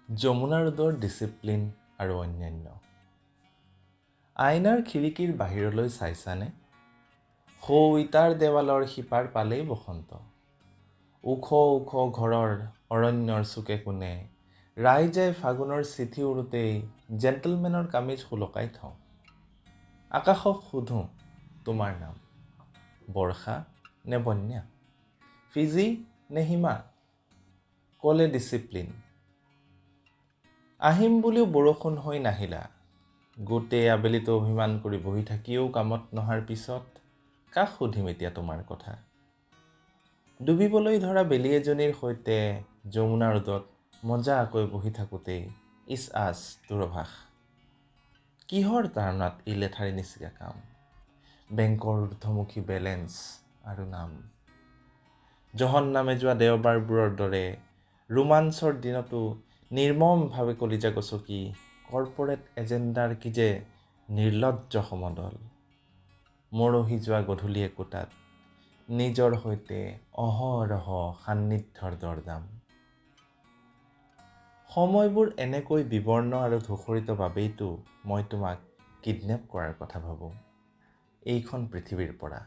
যমুনা ৰোডৰ ডিচিপ্লিন আৰু অন্যান্য। আইনাৰ খিৰিকীৰ বাহিৰলৈ চাইছানে? সৌ ইটাৰ দেৱালৰ সিপাৰ পালেই বসন্ত। ওখ ওখ ঘৰৰ অৰণ্যৰ চুকে কোণে ৰাইজাই ফাগুনৰ চিঠি উৰোতেই জেণ্টলমেনৰ কামিজ সোলকাই থওঁ। আকাশক সোধোঁ তোমাৰ নাম, বৰ্ষা নে বন্যা, ফিজি নে সীমা? ক'লে ডিচিপ্লিন। আহিম বুলিও বৰষুণ হৈ নাহিলা। গোটেই আবেলিটো অভিমান কৰি বহি থাকিও কামত নহাৰ পিছত কাক সুধিম এতিয়া তোমাৰ কথা? ডুবিবলৈ ধৰা বেলি এজনীৰ সৈতে যমুনা ৰোডত মজাকৈ বহি থাকোঁতেই ইচ আচ দূৰভাষ। কিহৰ তাড়নাত এই লেঠাৰি নিচিগা কাম, বেংকৰ ঊৰ্ধমুখী বেলেঞ্চ আৰু নাম। জহন্নামে যোৱা দেওবাৰবোৰৰ দৰে ৰোমাঞ্চৰ দিনতো নিৰ্মমভাৱে কলিজা গচকি কৰ্পৰেট এজেণ্ডাৰ কি যে নিৰ্লজ্জ সমদল। মৰহি যোৱা গধূলি একোটাত নিজৰ সৈতে অহৰহ সান্নিধ্যৰ দৰদাম। সময়বোৰ এনেকৈ বিবৰ্ণ আৰু ধূসৰিত বাবেইতো মই তোমাক কিডনেপ কৰাৰ কথা ভাবোঁ এইখন পৃথিৱীৰ পৰা।